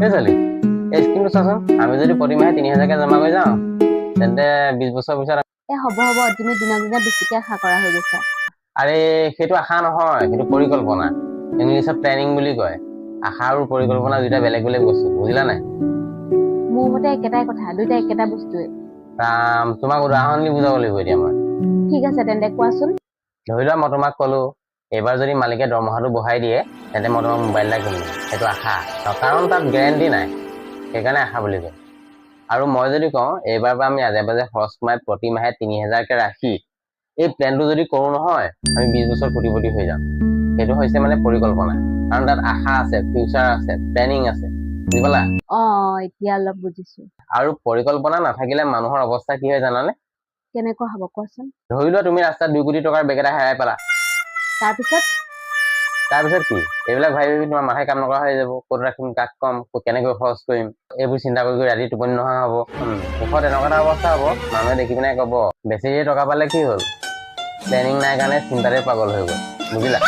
এই ছোৱালী, এই স্কিমটো চোৱাচোন। আমি যদি প্ৰতিমাহে 3000কে জমা কৰি যাওঁ, তেন্তে 20 বছৰ পিছত এ হ'ব হ'ব, তুমি দিনক দিনে বেছিকে আশা কৰা হৈ গৈছা। আৰে, সেইটো আশা নহয়, সেইটো পৰিকল্পনা। ইংলিছত প্লেনিং বুলি কয়। আশা আৰু পৰিকল্পনা দুইটা বেলেগ বেলেগ বস্তু, বুজিলা নাই? মোৰ মতে একেটাই কথা, দুইটা একেটা বস্তুৱে। ৰাম, তোমাক উদাহৰণ দি বুজাব লাগিব এতিয়া মই। ঠিক আছে তেন্তে, কোৱাচোন। ধৰি লোৱা, মই তোমাক ক'লো, এইবাৰ যদি মালিকে দৰমহাটো বঢ়াই দিয়ে, তেন্তে মই তোমাক মোবাইল এটা কিনিম। সেইটো আশা, কাৰণ তাত গেৰেণ্টি নাই, সেইকাৰণে আশা বুলি কয়। আৰু মই যদি কওঁ, এইবাৰ পৰা আমি আজে বাজে খৰচ কমাই প্ৰতি মাহে 3000কে ৰাখি এই প্লেনটো যদি কৰোঁ নহয়, আমি 20 বছৰ কোটিপতি হৈ যাম, সেইটো হৈছে মানে পৰিকল্পনা। কাৰণ তাত আশা আছে, ফিউচাৰ আছে, প্লেনিং আছে, বুজি পালা? অ, এতিয়া অলপ বুজিছো। আৰু পৰিকল্পনা নাথাকিলে মানুহৰ অৱস্থা কি হয় জানানে? কেনেকুৱা হ'ব, কোৱাচোন। ধৰি লোৱা, তুমি ৰাস্তাত 2 কোটি টকাৰ বেগ এটা হেৰাই পালা। তাৰপিছত? তাৰপিছত কি, এইবিলাক ভাবি ভাবি তোমাৰ মাথাই কাম নকৰা হৈ যাব। ক'ত ৰাখিম, কাক কম, কেনেকৈ খৰচ কৰিম, এইবোৰ চিন্তা কৰি কৰি ৰাতি টোপনি নহা হ'ব। শেষত এনেকুৱা এটা অৱস্থা হ'ব, মানুহে দেখি পিনে ক'ব, বেছি টকা পালে কি হ'ল, প্লেনিং নাই কাৰণে চিন্তাতে পাগল হৈ গ'ল। বুজিলা?